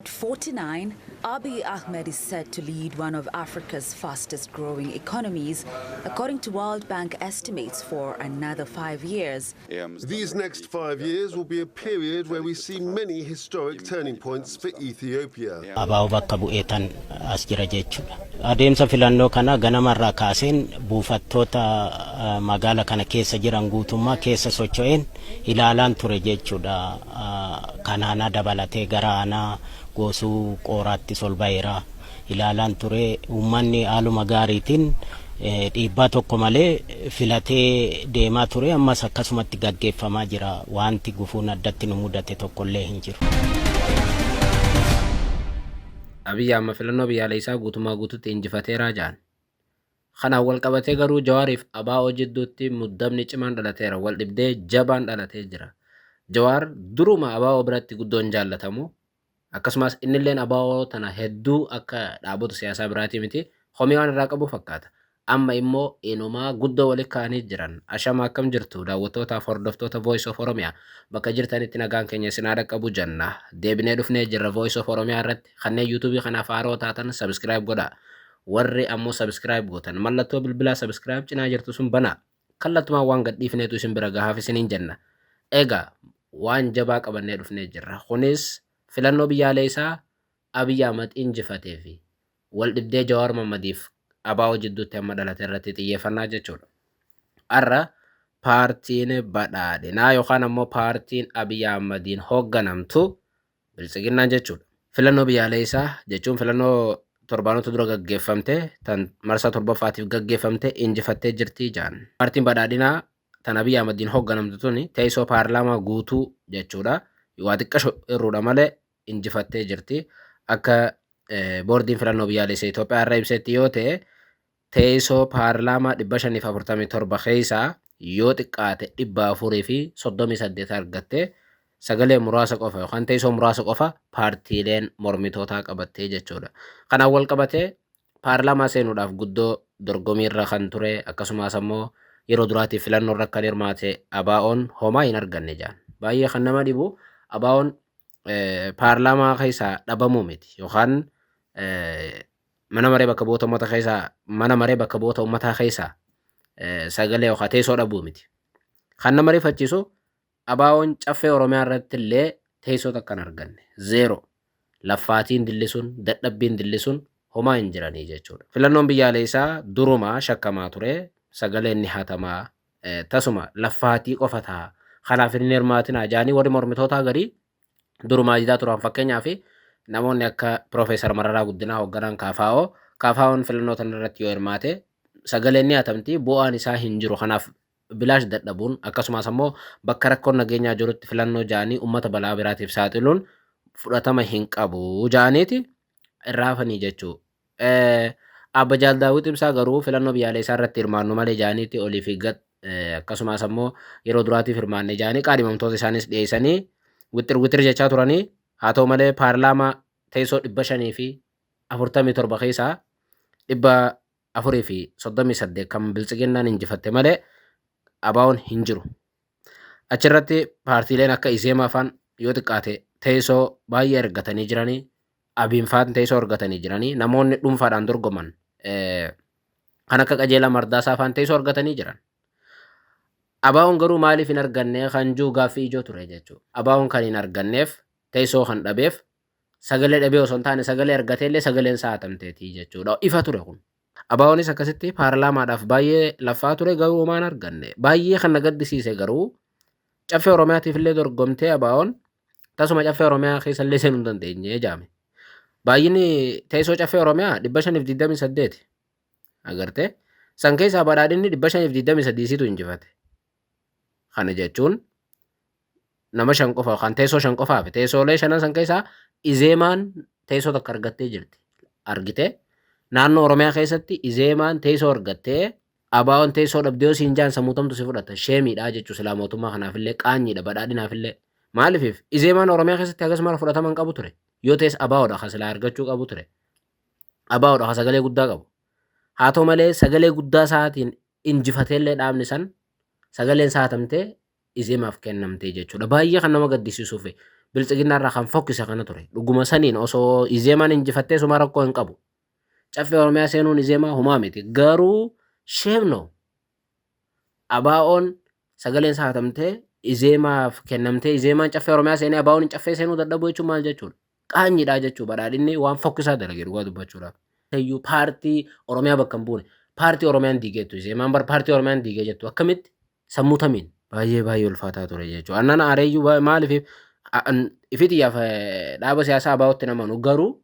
At 49, Abiy Ahmed is set to lead one of Africa's fastest growing economies, according to World Bank estimates, for another 5 years. These next 5 years will be a period where we see many historic turning points for Ethiopia. ABO bakka bu'ee tan as jira jechuudha. Adeemsa filannoo kana ganamarraa kaaseen buufattoota magaala kana keessa jiran guutummaa keessa socho'een ilaalaan ture jechuudha. Kanaanaa dabalatee gara aanaa goosuu qooraatti sol ba'eera ilaalaan ture. Uummanni haaluma gaariitiin dhiibbaa tokko malee filatee deemaa ture. Ammas akkasumatti gaggeeffamaa jira. Wanti gufuun addatti nu mudate tokkollee hin jiru. Abiyyi amma filannoo biyyaalessaa guutumaa guututti injifateeraa jedhan. Kanaan wal qabatee garuu Jawaariif ABO jidduutti muddamni cimaan dhalateera. Wal dhibdee jabaan dhalatee jira. Jawaar duruma ABO biratti guddoon jaallatamu. Akkasumas innilleen ABO tana hedduu akka dhaabota siyaasaa biraatii miti. Komii waan irraa qabu fakkaata. Amma immoo inumaa guddoo walitti ka'anii jiran. Ashama, akkam jirtu daawwattootaaf hordoftoota Voice of Oromia? Bakka jirtanitti nagaan keenya isin haa dhaqqabu jenna. Deebinee dhufnee jirra Voice of Oromia irratti. Kanneen YouTubeii kanaaf haaroo taatan subscribe godhaa. Warri ammoo subscribe gootan mallattoo bilbilaa subscribe cinaa jirtu sun banaa. Kallattumaan waan gadhiifneetu isin bira gahaaf isiniin jenna. Egaa waan jabaa qabannee dhufnee jirra. Kunis filannoo biyyaalessaa Abiyyi Ahmad injifatee fi wal dhibdee Jawaar Mammadiif ABO jidduutti amma dhalate irratti xiyyeeffannaa jechuudha. Har'a paartiin badhaadhinaa yookaan ammoo paartiin Abiyyi Ahmadiin hoogganamtu, Biltsiginnaan jechuudha. Filannoo biyyaalessaa jechuun filannoo torbaanota dura gaggeeffamte, tan marsaa torbaffaatiif gaggeeffamte injifattee jirti jedhan. Paartiin badhaadhinaa tan Abiyyi Ahmadiin hoogganamtu tuni teessoo paarlaamaa guutuu jechuudha. Waa xiqqasho irruudha malee injifattee jirti. Akka boordiin filannoo biyyaalessaa Itoophiyaa irra ibsetti yoo ta'e, teessoo paarlaamaa 547 keessaa yoo xiqqaate 438 argatte. Sagalee muraasa qofa yookaan teessoo muraasa qofa paartiileen mormitootaa qabattee jechuudha. Kanaan wal qabatee paarlaamaa seenuudhaaf guddoo dorgomiirra kan ture, akkasumas ammoo yeroo duraatiif filannoo irra kan hirmaate ABO'n homaa hin arganne jedhan. Baay'ee kan nama dhibu ABO'n paarlaamaa keessaa dhabamuu miti, yookaan mana maree bakka bu'oota uummata keessaa, mana maree bakka bu'oota uummataa keessaa sagalee yookaan teessoo dhabuu miti. Kan nama rifachiisu ABO'n caffee Oromiyaa irratti illee teessoo takka hin arganne. Zero. Laffaatiin dillisuun, dadhabbiin dillisuun homaa hin jiranii jechuudha. Filannoon biyyaalessaa durumaa shakkamaa ture. Sagaleen ni hatamaa. Tasuma laffaatii qofa ta'a. Kanaaf hin hirmaatinaa jaanii warri mormitootaa garii durumaa didaa turan. Fakkeenyaaf namoonni akka Piroofeesar Mararaa Guddinaa, hoogganaan KFO, KFO'n filannoo kana irratti yoo hirmaate sagaleen ni hatamti, bu'aan isaa hin jiru, kanaaf bilaash dadhabuun, akkasumas ammoo bakka rakkoon nageenyaa jirutti filannoo ja'anii uummata balaa biraatiif saaxiluun fudhatama hin qabu ja'aniiti irraa hafanii jechuu. Abba Jaal Daawit Ibsaa garuu filannoo biyyaalessaa irratti hirmaannu malee ja'aniiti olii fi gad, akkasumas ammoo yeroo duraatiif hirmaanne ja'anii qaadhimamtoota isaanis dhiyeessanii wixxir wixxir jechaa turanii. Haa ta'u malee paarlaamaa teessoo 547 keessaa 438 kan Biltsiginnaan injifatte malee ABO'n hin jiru. Achirratti paartiileen akka Izeemaa faan yoo xiqqaate teessoo baay'ee argatanii jiranii, Abiin faan teessoo argatanii jiranii, namoonni dhuunfaadhaan dorgoman kan akka Qajeelaa Mardaasaa faan teessoo argatanii jiran. ABO'n garuu maaliif hin arganne kan jiru gaaffii ijoo ture jechuudha. ABO'n kan hin arganneef, teessoo kan dhabeef, sagalee dhabee osoo hin taane sagalee argateellee sagaleen isaa hatamteetii jechuudha. Ifa ture kun. ABO'nis akkasitti paarlaamaadhaaf baay'ee laffaa ture, garuu homaa hin arganne. Baay'ee kan na gaddisiise garuu caffee Oromiyaatiif illee dorgomtee ABO'n tasuma caffee Oromiyaa keessa illee seenuu hin dandeenye jaame. Baay'inni teessoo caffee Oromiyaa 528. Agartee, san keessaa badhaadhinni 523 situ injifate. Kana jechuun nama shan qofa yookaan teessoo shan qofaaf. Teessoolee shanan san keessaa Izeemaan teessoo takka argattee jirti. Argite, naannoo Oromiyaa keessatti Izeemaan teessoo argattee ABO'n teessoo dhabdee yoo siin jaan sammuutamtu si fudhata. Sheemiidha jechuu, silaa mootummaa kanaafillee qaanyiidha, badhaadhinaafillee. Maaliif Izeemaan Oromiyaa keessatti hagas mara fudhatama hin qabu ture? Yoo ta'es ABO'dha kan silaa argachuu qabu ture. ABO'dha kan sagalee guddaa qabu. Haa ta'u malee sagalee guddaa isaatiin injifateellee dhaabni san sagaleen isaa hatamtee Izeemaaf kennamtee jechuudha. Baay'ee kan nama gaddisiisuu fi Biltsiginnaa irraa kan fokkise kana ture. Dhuguma saniin osoo Izeemaan injifattee suma rakkoo hin qabu. Caffee Oromiyaa seenuun Izeemaa humaa miti. Garuu sheemno ABO'n sagaleen isaa hatamtee Izeemaaf kennamtee Izeemaan caffee Oromiyaa seenee ABO'n caffee seenuu dadhabuu jechuun maal jechuudha? Qaanyiidha jechuudha. Badhaadhinni waan fokkisaa dalage dhugaa dubbachuudhaaf. Iyyuu paartii Oromiyaa bakka hin buune, paartii Oromiyaan diigeettu, Izeemaan bar paartii Oromiyaan diigee jettu, akkamitti sammuu tamiin baay'ee baay'ee ulfaataa ture jechuudha. Annan aareeyyuu maaliif ifitiyyaaf dhaaba siyaasaa ABO'tti namanu, garuu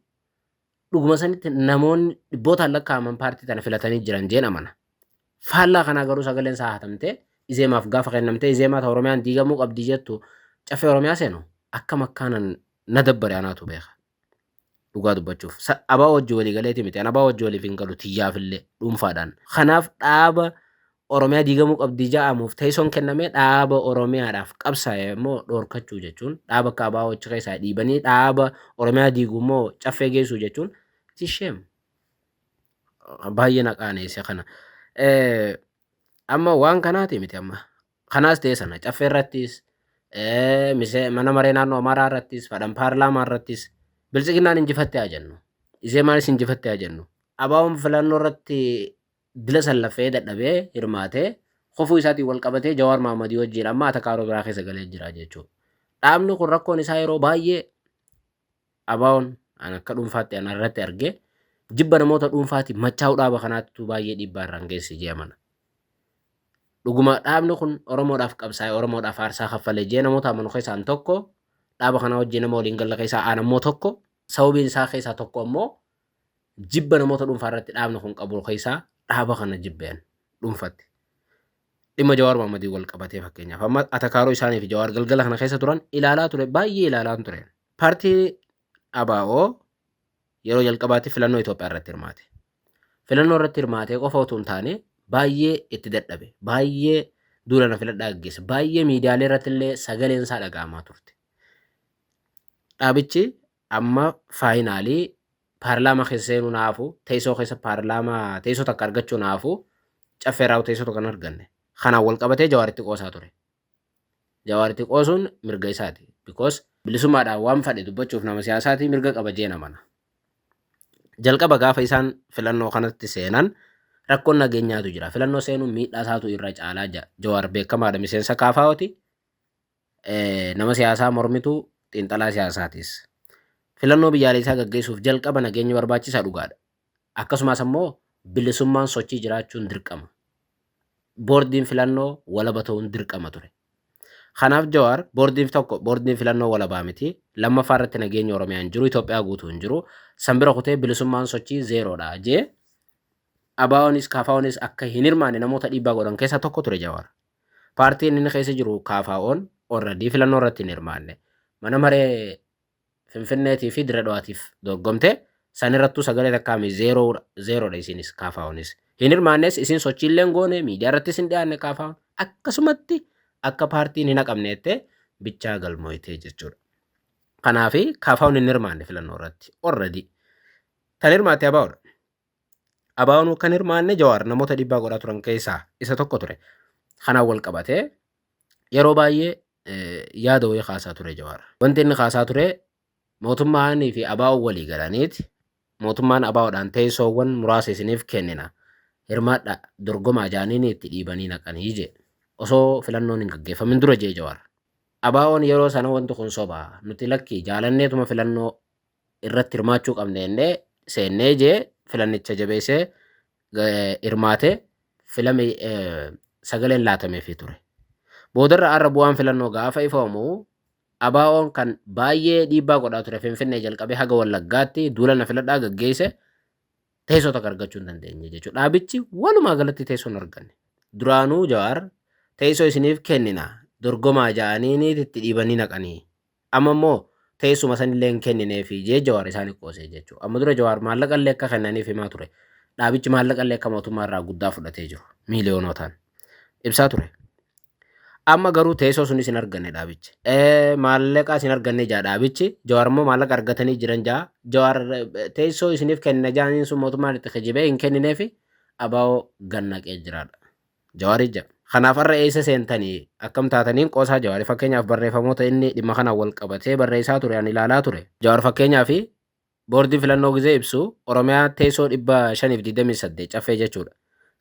dhuguma sanitti namoonni dhibbootaan lakkaa'aman paartii tana filatanii jiran jeen amana. Faallaa kanaa garuu sagaleen isaa hatamtee Izeemaaf gaafa kennamtee Izeemaa ta Oromiyaan diigamuu qabdi jettu caffee Oromiyaa seenu akkam akkaanan na dabbare anaatu beeka. Dhugaa dubbachuuf. ABO wajji walii galeeti miti. An ABO wajji waliif hin galu tiyyaafillee dhuunfaadhaan. Kanaaf dhaaba Oromiyaa diigamuu qabdi ja'amuuf teessoon kennamee dhaaba Oromiyaadhaaf qabsaa'e immoo dhoorkachuu jechuun, dhaaba akka ABO achi keessaa dhiibanii dhaaba Oromiyaa diigu immoo caffee geessuu jechuun, it is shame. Baay'ee na qaaneesse kana. Amma waan kanaati miti amma. Kanaas ta'e sana caffee irrattis, mana maree naannoo Amaaraa irrattis, fadhan paarlaamaa irrattis Biltsiginnaan injifattee haa jennu. Izeemaanis injifattee haa jennu. ABO'n filannoo irratti dila sallaffee dadhabee hirmaatee kufuu isaatiin wal qabatee Jawaar Mahammadii wajjin amma atakaaroo biraa keessa galee jira jechuudha. Dhaabni kun rakkoon isaa yeroo baay'ee ABO'n an akka dhuunfaatti an irratti arge jibba namoota dhuunfaatiin machaa'uu dhaaba kanaattu baay'ee dhiibbaa irraan geesse jee amana. Dhuguma dhaabni kun Oromoodhaaf qabsaa'e, Oromoodhaaf aarsaa kaffalee jee namoota amanu keessaan tokko, dhaaba kana wajjin nama waliin galle keessaa aan ammoo tokko, sababiin isaa keessaa tokko ammoo jibba namoota dhuunfaa irratti dhaabni kun qabu keessaa dhaaba kana jibbeen dhuunfatti. Dhimma Jawaar Mahammadii wal qabatee fakkeenyaaf amma atakaaroo isaanii fi Jawaar galgala kana keessa turan ilaalaa ture, baay'ee ilaalaa ture. Paartii ABO yeroo jalqabaatti filannoo Itoophiyaa irratti hirmaate. Filannoo irratti hirmaatee qofa otoo hin taane baay'ee itti dadhabe, baay'ee duula na filadhaa gaggeesse, baay'ee miidiyaalee irratti illee sagaleen isaa dhaga'amaa turte. Dhaabichi amma finally paarlaamaa keessa seenuu naafu, teessoo keessa paarlaamaa teessoo takka argachuu naafu, caffee raawwu teessoo tokko hin arganne. Kanaan wal qabatee Jawaaritti qoosaa ture. Jawaaritti qoosuun mirga isaati. Because bilisummaadhaan waan fadhe dubbachuuf nama siyaasaati, mirga qaba jee namana. Jalqaba gaafa isaan filannoo kanatti seenan rakkoon nageenyaatu jira. Filannoo seenuun miidhaa isaatu irra caalaa jira. Jawaar beekamaadha, miseensa KFO'ti. Nama siyaasaa mormitu, xiinxalaa siyaasaatis. Filannoo biyyaalessaa gaggeessuuf jalqaba nageenyi barbaachisaa dhugaadha. Akkasumas ammoo bilisummaan sochii jiraachuun dirqama. Boordiin filannoo walaba ta'uun dirqama ture. Kanaaf Jawaar boordiin tokko boordiin filannoo walabaa miti. Lammaffaa irratti nageenya Oromiyaa hin jiru, Itoophiyaa guutuu hin jiru. San bira kutee bilisummaan sochii zeeroodha jee ABO'nis KFO'nis akka hin hirmaanne namoota dhiibbaa godhan keessaa tokko ture Jawaar. Paartiin inni keessa jiru KFO'n already filannoo irratti hin hirmaanne. Mana maree Finfinneetii fi Dirre Dhawaatiif dorgomte san irrattuu sagalee takkaami zeeroodha isinis KFO'nis. Hin hirmaannes, isin sochiillee hin goone, miidiyaa irrattis hin dhiyaanne. KFO'n akkasumatti akka paartiin hin haqamne jettee bichaa galmooytee jechuudha. Kanaafi KFO'n hin hirmaanne filannoo irratti already. Tan hirmaatte ABO'dha. ABO'n kan hirmaanne Jawaar namoota dhiibbaa godhaa turan keessaa isa tokko ture. Kanaan wal qabatee yeroo baay'ee yaada wayii kaasaa ture Jawaar. Wanti inni kaasaa ture mootummaanii fi ABO walii galaniiti mootummaan ABOdhaan teessoowwan muraasa isiniif kennina, hirmaadha, dorgomaa jaaniin itti dhiibanii naqanii jee. Osoo filannoon hin gaggeeffamin dura jee Jawaar. ABO'n yeroo sana wanti kun soba, nuti lakkii jaalanneetuma filannoo irratti hirmaachuu qabne jennee seennee jee filannicha jabeessee hirmaatee filame, sagaleen laatameefii ture. Boodarra har'a bu'aan filannoo gaafa ifoomu ABO'n kan baay'ee dhiibbaa godhaa ture, Finfinnee jalqabee haga Wallaggaatti duula na filadhaa gaggeesse, teessoo takka argachuu hin dandeenye jechuudha. Dhaabichi walumaa galatti teessoo hin arganne. Duraanuu Jawaar teessoo isiniif kennina dorgomaa ja'anii itti dhiibanii naqanii. Amma immoo teessuma sanillee hin kennineefi jee Jawaar isaan qoosee jechuudha. Amma dura Jawaar maallaqa illee akka kennaniif himaa ture. Dhaabichi maallaqa illee akka mootummaa irraa guddaa fudhatee jiru miiliyoonotaan ibsaa ture. Amma garuu teessoo sunis hin arganne dhaabichi. Maallaqa hin arganne jaa dhaabichi. Jawaar immoo maallaqa argatanii jiran jaa. Jawaar teessoo isiniif kenna jaaniin sun mootummaan itti kijibee hin kennineefi ABO gannaqee jiraadha. Jawaar ija. Kanaaf har'a eessa seentanii akkam taataniin qoosaa Jawaar fakkeenyaaf barreeffamoota inni dhimma kanaan wal qabatee barreessaa ture ani ilaalaa ture. Jawaar fakkeenyaaf boordii filannoo gizee ibsu Oromiyaa teessoo 528 caffee jechuudha.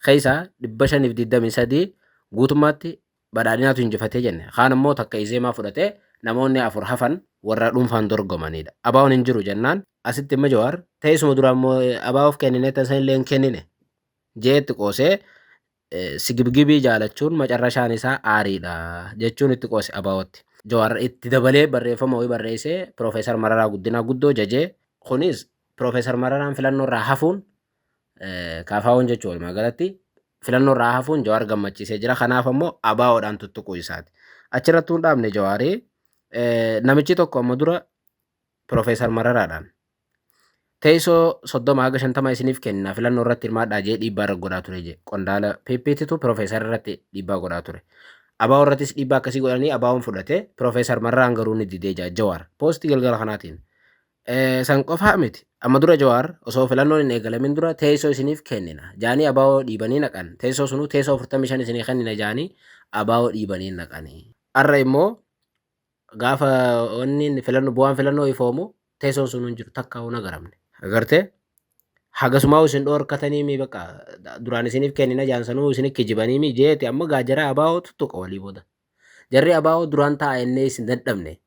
Keessaa 523 guutummaatti badhaadhinaatu injifatee jenne. Kaan immoo takka izeemaa fudhatee namoonni afur hafan warra dhuunfaan dorgomanidha. Abaa'oon hin jiru jennaan asitti immoo Jawaar teessuma duraan immoo abaa'oof kennine tasan illee hin kennine jeetti qoosee sigibgibii jaalachuun macarrashaan isaa aariidha jechuun itti qoose abaa'ootti. Jawaar itti dabalee barreeffama wayii barreessee Piroofeesar Mararaa Guddinaa guddoo jajee kunis Piroofeesar Mararaan filannoo irraa hafuun kaafaa'uun jechuun walumaa galatti filannoo irraa hafuun Jawaar gammachiisee jira. Kanaaf ammoo abaa'oodhaan tuttuquu isaati. Achirratti hin dhaabne Jawaarii namichi tokko amma dura Piroofeesar Mararaadhaan teessoo 30 haga 50 isiniif kenna filannoo irratti hirmaadhaa jee dhiibbaa irra godhaa ture jee qondaala PPTtu Piroofeesar irratti dhiibbaa godhaa ture. Abaa'oo irrattis dhiibbaa akkasii godhanii abaa'oon fudhate Piroofeesar Mararaan garuu ni didee jaa Jawaar poostii galgala kanaatiin. San qofaa miti amma dura Jawaar osoo filannoon hin eegalamin dura teessoo isiniif kennina jaanii abaa'oo dhiibanii naqan teessoo sunuu teessoo 45 isinii kennina jaanii abaa'oo dhiibanii naqanii. Har'a immoo gaafa wanni filannoo bu'aan filannoo ifoomu teessoon sun hin jiru takka hin agaramne. Agartee hagasumaa isin dhoorkatanii mi bakka duraan isiniif kennina jaansanuu isin kijibanii mi jeeti amma gaajara abaa'oo tuttuqa walii booda. Jarri abaa'oo duraan taa'a innee isin dadhabne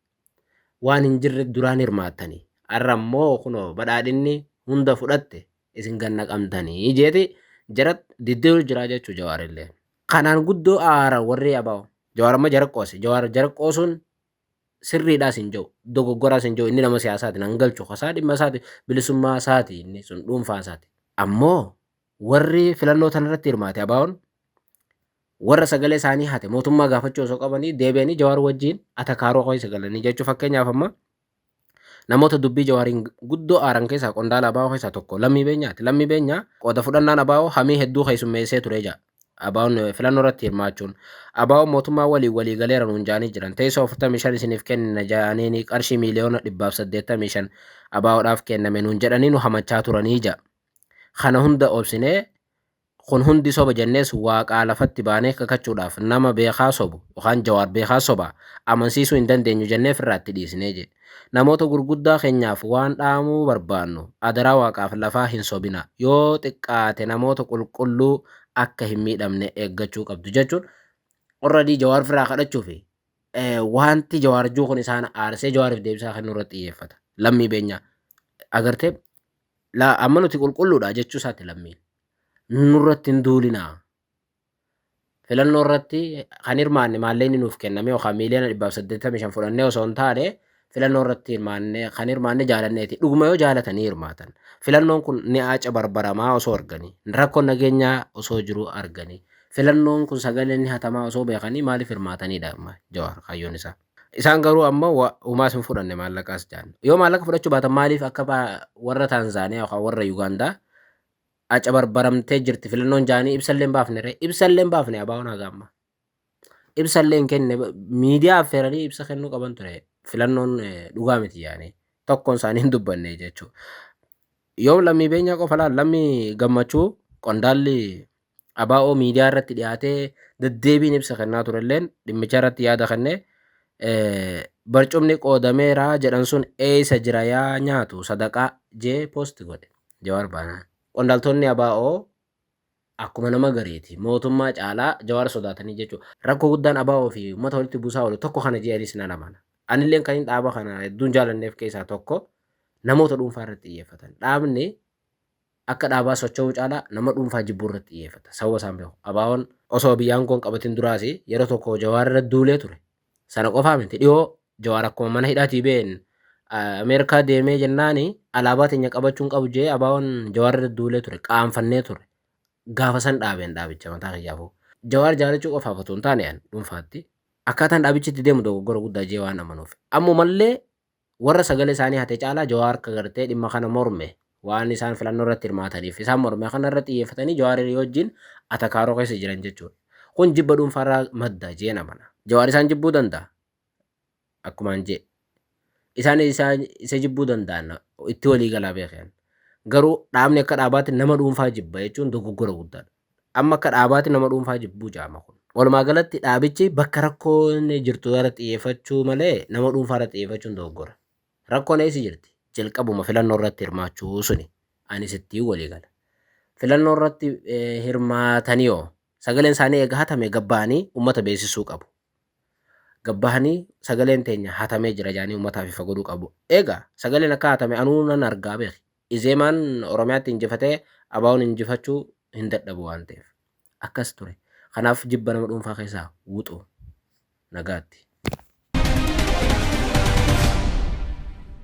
waan hin jirre duraan hirmaattanii. Har'a immoo kunoo badhaadhinni hunda fudhatte isin ganna qabdanii jeeti jara diddiiru jira jechuu Jawaarillee. Kanaan guddoo aara warri abaa'oo. Jawaar amma jara qoose. Jawaar jara qoosuun sirriidhaas hin jiru dogoggoraas hin jiru inni nama siyaasaati nan galchu kasaa dhimma isaati bilisummaa isaati inni sun dhuunfaa isaati. Ammoo warri filannoo tanarratti hirmaate abaa'oon warra sagalee isaanii hate mootummaa gaafachuu osoo qabanii deebi'anii Jawaar wajjin atakaaroo keessa galanii jechuu fakkeenyaaf amma namoota dubbii Jawaariin guddoo aaran keessaa qondaala abaa'oo keessaa tokko Lammii Beenyaati. Lammii Beenyaa qooda fudhannaan abaa'oo hamii hedduu keessummeessee ture jaa. Abaa'oon filannoo irratti hirmaachuun abaa'oon mootummaa waliin walii galeera nuun jaanii jiran teessoo 45 isiniif kennina jaaniini qarshii miiliyoona 185 abaa'oodhaaf kenname nuun jedhanii nu hamachaa turanii ja. Kana hunda obsinee kun hundi soba jennees waaqaa lafatti baanee kakachuudhaaf nama beekaa sobu yookaan Jawaar beekaa soba amansiisuu hin dandeenyu jennee ofirraatti dhiisnee je. Namoota gurguddaa keenyaaf waan dhaamuu barbaannu adaraa waaqaaf lafaa hin sobina yoo xiqqaate namoota qulqulluu akka hin miidhamne eeggachuu qabdu jechuun already Jawaar firaa kadhachuu fi wanti Jawaar juu kun isaan aarsee Jawaariif deebisaa kennuu irratti xiyyeeffata. Lammii Beenyaa agartee amma nuti qulqulluudha jechuu isaati lammiin. Nurratti hin duulinaa. Filannoo irratti kan hirmaanne maallaqni nuuf kenname yookaan miiliyoona 185 fudhannee osoo hin taane filannoo irratti hirmaanne kan hirmaanne jaalanneeti. Dhuguma yoo jaalatanii hirmaatan. Filannoon kun ni aaca barbaramaa osoo arganii rakkoon nageenyaa osoo jiru arganii filannoon kun sagaleen ni hatamaa osoo beekanii maaliif hirmaatanidha amma Jawaar kaayyoon isaa. Isaan garuu amma uumaas hin fudhanne maallaqaas jaan. Yoo maallaqa fudhachuu baatan maaliif akka warra Taanzaaniyaa yookaan warra Yugaandaa aca barbaramtee jirti filannoon jaanii ibsallee hin baafne ree ibsallee hin baafne abaa'oon haga amma. Ibsallee hin kenne miidiyaa affeeranii ibsa kennuu qaban ture filannoon dhugaa miti jaanii tokkoon isaanii hin dubbanne jechuudha. Yoo Lammii Beenyaa qofa laal Lammii Gammachuu qondaalli abaa'oo miidiyaa irratti dhiyaatee deddeebiin ibsa kennaa turelleen dhimmicha irratti yaada kennee barcumni qoodameera jedhan sun eessa jira yaa nyaatu sadaqaa jee poosti godhe Jawaar baanaan. Qondaaltonni abaa'oo akkuma nama gariiti mootummaa caalaa Jawaar sodaatanii jechuudha. Rakkoo guddaan abaa'oo fi uummata walitti buusaa oolu tokko kana je'anis nan amana. Anilleen kan hin dhaaba kana hedduun jaalanneef keessaa tokko namoota dhuunfaa irratti xiyyeeffatan. Dhaabni akka dhaabaa socho'uu caalaa nama dhuunfaa jibbuu irratti xiyyeeffata. Sababa isaan beeku. Abaa'oon osoo biyyaan kun qabatin duraas yeroo tokko Jawaar irra duulee ture. Sana qofaa miti dhiyoo Jawaar akkuma mana hidhaatii ba'een Ameerikaa deemee jennaani alaabaa teenya qabachuun qabu jee abaa'oon Jawaar irra duulee ture. Qaanfannee ture. Gaafa san dhaabeen dhaabicha mataa kiyyaafuu. Jawaar jaalachuu qofaaf otoo hin taane an dhuunfaatti akkaataan dhaabichi itti deemu dogoggora guddaa jee waan amanuuf. Ammumallee warra sagalee isaanii hate caalaa Jawaar akka gartee dhimma kana morme waan isaan filannoo irratti hirmaataniif isaan morme kana irratti xiyyeeffatanii Jawaar wajjin atakaaroo keessa jiran jechuudha. Kun jibba dhuunfaarraa madda jeen amana. Jawaar isaan jibbuu danda'a. Akkumaan jee. Isaan isa jibbuu danda'an itti walii galaa beekan. Garuu dhaabni akka dhaabaatti nama dhuunfaa jibba jechuun dogoggora guddaadha. Amma akka dhaabaatti nama dhuunfaa jibbuu jaama kun. Walumaa galatti dhaabichi bakka rakkoon jirtu irra xiyyeeffachuu malee nama dhuunfaa irra xiyyeeffachuun dogoggora. Rakkoon eessa jirti? Jalqabuma filannoo irratti hirmaachuu suni. Anis ittiin walii gala. Filannoo irratti hirmaatanii hoo sagaleen isaanii eega hatame gabba'anii uummata beeksisuu qabu. Gabbahanii sagaleen teenya hatamee jira jedhanii uummataaf ifa godhuu qabu. Egaa sagaleen akka hatame anuu nan argaa beeki. Izeemaan Oromiyaatti injifatee ABO'n injifachuu hin dadhabu waan ta'eef. Akkas ture. Kanaaf jibba nama dhuunfaa keessaa wuxu nagaatti.